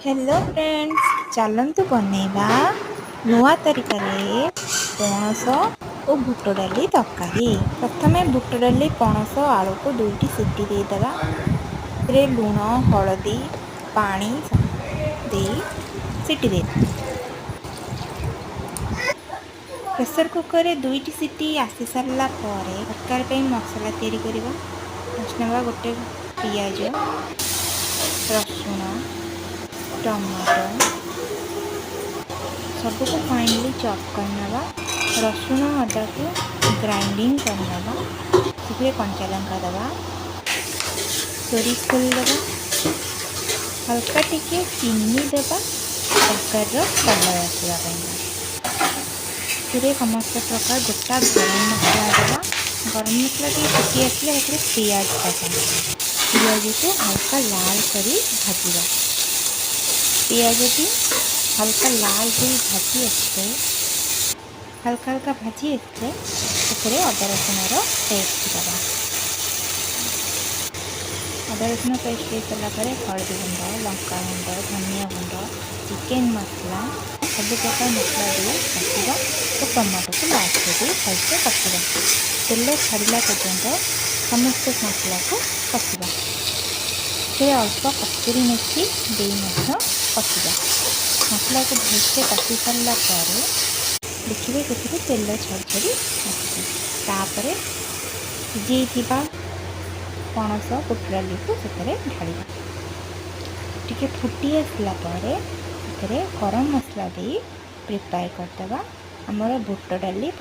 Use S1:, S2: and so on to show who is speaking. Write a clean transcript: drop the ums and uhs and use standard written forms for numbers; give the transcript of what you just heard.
S1: Hello friends, ଚାଲନ୍ତୁ ବନେଇବା ନୂଆ ତରିକାରେ ପଣସ ଓ ବୁଟ ଡାଲି ତରକାରୀ। ପ୍ରଥମେ ବୁଟ ଡାଲି, ପଣସ, ଆଳୁକୁ ଦୁଇଟି ସିଟି ଦେଇଦେବା। ସେଥିରେ ଲୁଣ, ହଳଦୀ, ପାଣି ଦେଇ ସିଟି ଦେଇ ପ୍ରେସର କୁକରରେ ଦୁଇଟି ସିଟି ଆସି ସାରିଲା ପରେ ତରକାରୀ ପାଇଁ ମସଲା ତିଆରି କରିବା। ଫାଷ୍ଟ ନେବା ଗୋଟେ ପିଆଜ, ରସୁଣ, ଟମାଟୋ, ସବୁକୁ ଫାଇନଲି ଚପ୍ କରିନେବା। ରସୁଣ ଅଦାକୁ ଗ୍ରାଇଣ୍ଡିଙ୍ଗ କରିନେବା। ସେଥିରେ କଞ୍ଚା ଲଙ୍କା ଦେବା, ସୋରିଷ ତେଲ ଦେବା, ହାଲକା ଟିକେ ଚିନି ଦେବା ତରକାରୀର କଲର୍ ଆସିବା ପାଇଁକା। ସେଥିରେ ସମସ୍ତ ପ୍ରକାର ଗୋଟା ଗରମ ମସଲା ଦେବା। ଗରମ ମସଲା ଟିକେ ଫୁଟି ଆସିଲେ ସେଥିରେ ପିଆଜ ଦେବା। ପିଆଜକୁ ହାଲକା ଲାଲ କରି ଭାଜିବା। ପିଆଜଟି ହାଲକା ଲାଲ ହୋଇ ଭାଜି ଆସିଲେ, ହାଲକା ହାଲକା ଭାଜି ଆସିଲେ ସେଥିରେ ଅଦା ରସୁଣର ପେଷ୍ଟ ଦେବା। ଅଦା ରସୁଣ ପେଷ୍ଟ ଦେଇ ସାରିଲା ପରେ ହଳଦୀ ଗୁଣ୍ଡ, ଲଙ୍କା ଗୁଣ୍ଡ, ଧନିଆ ଗୁଣ୍ଡ, ଚିକେନ୍ ମସଲା, ସବୁ ପ୍ରକାର ମସଲା ଦେଇ କଷିବା ଓ ଟମାଟୋକୁ ଲାଷ୍ଟରେ ଦେଇ ଭଲସେ କଷିବା। ତେଲ ଛାଡ଼ିଲା ପର୍ଯ୍ୟନ୍ତ ସମସ୍ତ ମସଲାକୁ କଷିବା। ସେଥିରେ ଅଳ୍ପ କସ୍ତୁରୀ ମେଥି ଦେଇ ମଧ୍ୟ କଷିବା। ମସଲାକୁ ଭଲସେ କଷି ସାରିଲା ପରେ ଦେଖିବେ, ସେଥିରୁ ତେଲ ଛାଡ଼ି ଛାଡ଼ି ଆସୁଛି। ତାପରେ ସିଝେଇଥିବା ପଣସ, ବୁଟ ଡାଲିକୁ ସେଥିରେ ଢାଳିବା। ଟିକେ ଫୁଟି ଆସିଲା ପରେ ସେଥିରେ ଗରମ ମସଲା ଦେଇ ପ୍ରିପେୟାର କରିଦେବା ଆମର ବୁଟ ଡାଲି।